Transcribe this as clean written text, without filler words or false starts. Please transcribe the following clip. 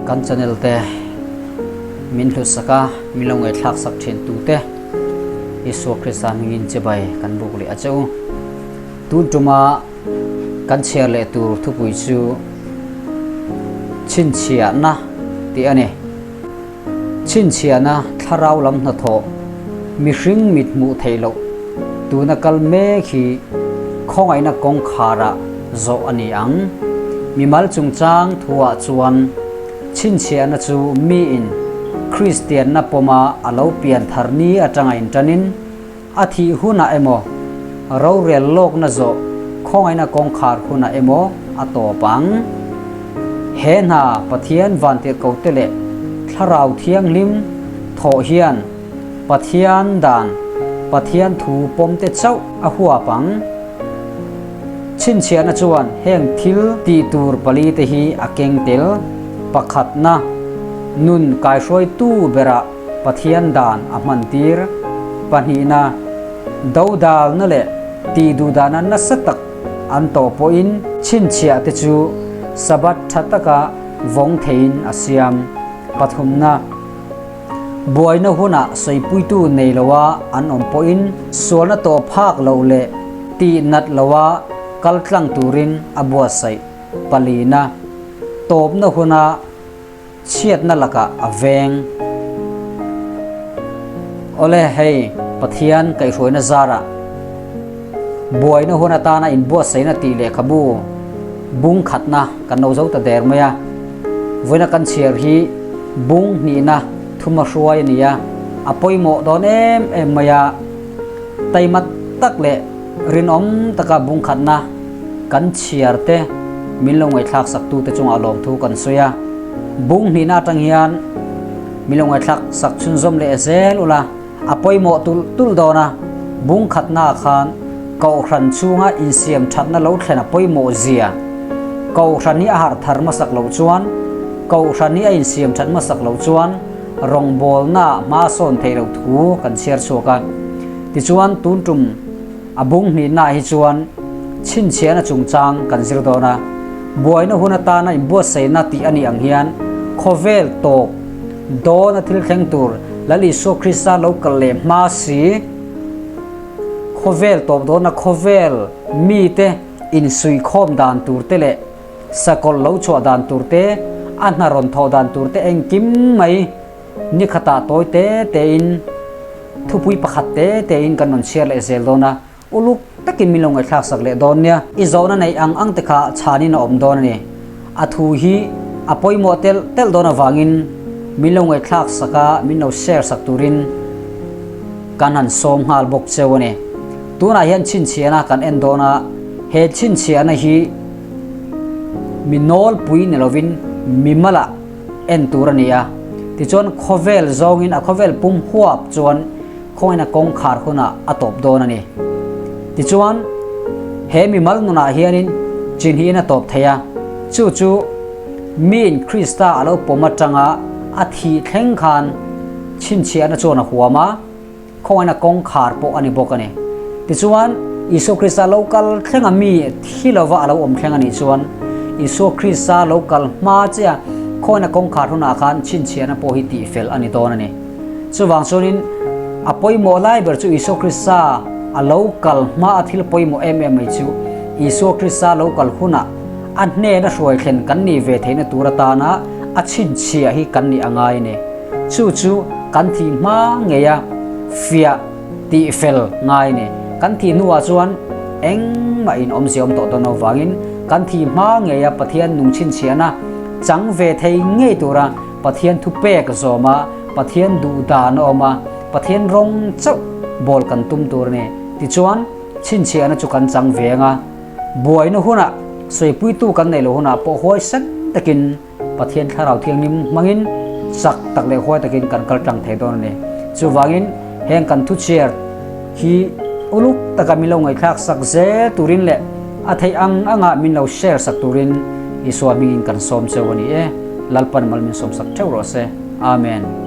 Kan channel te min hlut sak a, min lo ngaihthlak sak thin tu te Isua Krista hmingin chibai kan buk leh a che u. Tun tuma kan chhiar leh tur thupui chu chhinchhiahna tih a ni. Chhinchhiahna thlarau lam hnathawh mihring mit hmuh theih loh tuna kal mek hi khawngaihna kawngkharah zawh a ni ang. Mimal chungchang thuah chuan chhinchhiahna chu miin Kristianna pawma a lo pian thar ni atanga inṭanin a thih hunah emaw rorel lawkna zawh khawngaihna kawngkhar hunah emaw a tawp ang. He hna Pathian vantirhkote leh Thlarau Thianghlim thawh hian Pathian dan, Pathian thu pawmte chauh a huap ang. Chhinchhiahna chuan heng thil tih tur palite hi a keng tel, pakhatna, nun kaihruaitu berah Pathian dan a hmantir, pahnihna, dodalna leh tihduhdahna nasa tak an tawh pawhin chhinchhiah te chu Sabbath tha taka vawng theiin a siam. Pathumna, buaina hunah sawipuitu nei loa an awm pawhin sualna tawh phak loh leh tih nat loa kal tlang turin a buatsaih. Palina, tawpna huna Chhiatna lakah a veng. Awle, hei Pathian kaihhruaina zarah buaina hun atana inbuatsaihna tih lehkhabu bung khatna kan lo zo ta der mai a. Vawiina kan chhiar hi bung hnihna thuma hruai a ni a, a pawimawh dawn em em mai a. Taima tak leh rinawm taka bung khatna kan chhiar te min lo ngaihthlak sak tute chungah lawmthu kan sawi a, bung hnihna atang hian min lo ngaihthlak sak chhunzawm leh zel ula a pawimawh tulh tulh dawn a, bung khatna ah khan Kohhran chhunga insiam thatna lo thlen a pawimawh zia, Kohhran hi a harh thar hmasak loh chuan, Kohhran hi a insiam that hmasak loh chuan rawngbawlna ah hma sawn theih loh thu kan chhiar chhuak a, tichuan tun tum. A bung hnihnaah hi chuan chhinchhiahna chungchang kan zir dawn a, buaina hun atana inbuatsaihna tih a nih ang hian khawvel tawp dawna thil thleng tur Lal Isua Krista lo kal leh hma si, khawvel tawp dawna khawvel mite insuihkhawm dan tur te leh sakawlh lo chhuah dan tur te, a hna rawn thawh dan tur te engkim mai Ni khatah tawi te tein thupui pakhat te tein kan rawn chhiar leh zel dawn a, uluk takin min lo ngaihthlak sak leh dawn nia. I zawhna neih ang ang te kha chhanin a awm dawn a ni. A thu hi a pawimawh telh telh dawn avangin min lo ngaihthlak sak a, min lo share sak turin kan han sawm nghal bawk cheu a ni. Tunah hian chhinchhiahna kan en dawn a, he chhinchhiahna hi mi nawlpui ni lovin mi malah, en tur a ni a. Tichuan khawvel zawngin a khawvel pum huap chuan khawngin a kawngkhar hunah a tawp dawn a ni. Tichuan he mimal nunah hianin chinhiin a tawp thei a, chu chu miin Krista a lo pawm atanga a thih thleng khan chhinchhiahna chuan a huam a, khawngin a kawngkhar pawh a ni bawk a ni. Tichuan, Isua Krista lo kal thlenga mi thi lova a lo awm thleng a nih chuan, Isua Krista lo kal hma chiah khawngin a kawngkhar hunah khan chhinchhiahna pawh hi tihfel a ni dawn a ni. Chuvang chuanin, a pawimawh lai ber chu Isua Krista a lo kal hma a thil pawimawh em em mai chu Isua Krista lo kal hunah a hnena hruai thlen kan nih ve theihna tur atana a chhinchhiah hi kan nih a ngai a ni. Chu chu kan thih hma ngeia fiah tih fel ngai a ni. Kan thih hnuah chuan engmah in awmzia awm tawh dawn avangin kan thih hma ngeia Pathian nung chhinchhiahna chang ve thei ngei tura Pathian thu pek zawma Pathian duh dan a awm a, Pathian rawng chauh bawl kan tum tur a ni. Tichuan, chhinchhiahna chu kan chang ve ang a, buaina hunah sawipuitu kan neih loh hunah pawh huaisen takin, Pathian Thlarau Thianghlim hmangin chak tak leh huai takin kan kal tlang thei dawn a ni. Chuvangin heng kan thuchhiar hi uluk taka min lo ngaihthlak sak zel turin leh a theih ang anga min lo share sak turin Isua hmingin kan sawm cheu a ni e. Lalpan mal min sawm sak theuh rawh se. Amen.